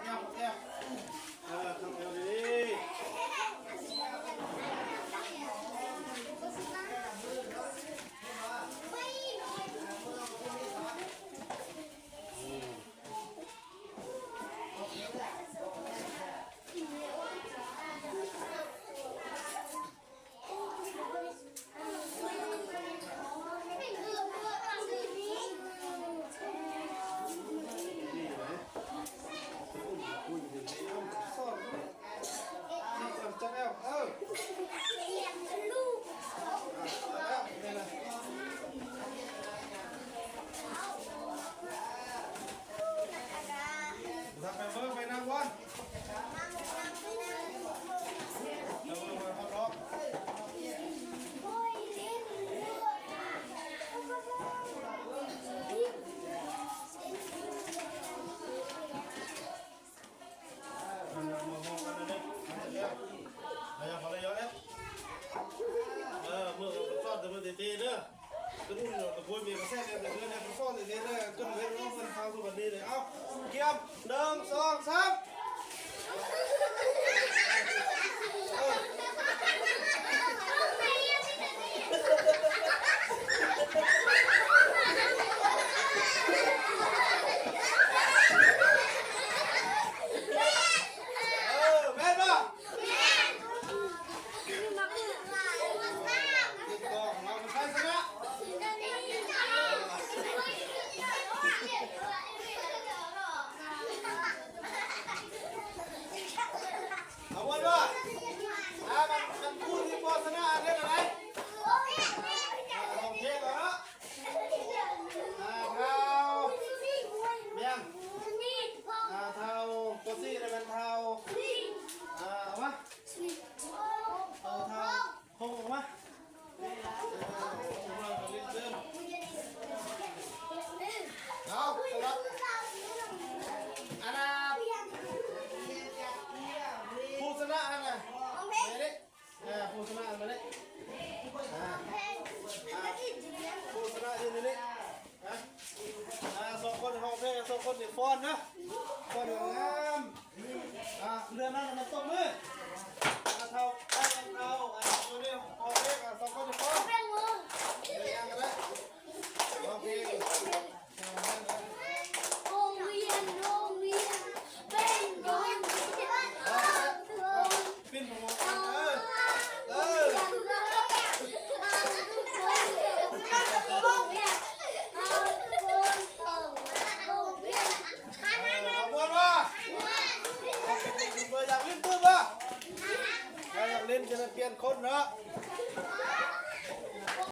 ແອບ ແອບ ເອີ ທຳແອວດີໆ. ເອີ ເມື່ອສອດແຕ່ເມື່ອເຕເຕເດີ. ກະດຸນກະໂກຍເມກະແຊກແດ່ເດີ ກະໂກຍເມກະແຊກແດ່ເດີ ເກີນເວລາເພິ່ນເຂົ້າສູ່ບັດນີ້ເລີຍ. ເອົາ ກຽມ ໜຶ່ງ ສອງ ສາມ. ເອີ ແມ່ນບໍ່? ແມ່ນ. ເອົາ ວ່າ ວ່າ ອ່າ ມັນ ມັນຜູ້ທີ່ບໍ່ຊະນະອັນເຮັດອັນໃດ? ອ່າ ຮ້ອງເພງເອົາເນາະ. ອ່າ ທ້າວ ແມ່ນ ອ່າ ທ້າວ ໂປຊີ ແລະ ແມ່ນທ້າວ ອ່າ ເອົາມາ ເອີ ທ້າວ ໂພງອອກມາ. ເອົາ ສຳລັບ ອັນນ່າ ຜູ້ຊະນະຫັ້ນນະ ແມ່ນເດ້ ເອີ ຜູ້ຊະນະຫັ້ນນະເດ້ ອ່າ ອ່າ ຜູ້ຊະນະຢູ່ໃນນີ້ ອ່າ ອ່າ ສອງຄົນຮ້ອງເພງ ສອງຄົນນີ້ຟ້ອນນະ ຟ້ອນງາມ. ອ່າ ເລື່ອງນັ້ນມັນຕົກມື ອ່າ ເທົ່າ ເທົ່າ ເທົ່າ ອ່າ ຢູ່ນີ້ ເທົ່າເອກ ອ່າ ສອງຄົນນີ້ພໍ ເລື່ອງຫຍັງກະໄດ້ ຮ້ອງເພງ ໂຮງຮຽນ ໂຮງຮຽນ ເປັນໂຮງຮຽນ ອ່າ ປິ່ນຫົວ ເອີ ເອີ. ເອີ ເອົາມ່ວນບໍ່? ເບິ່ງຢາກຫຼິ້ນຕື່ມບໍ່? ຢາກຫຼິ້ນຈະໄດ້ປ່ຽນຄົນເນາະ.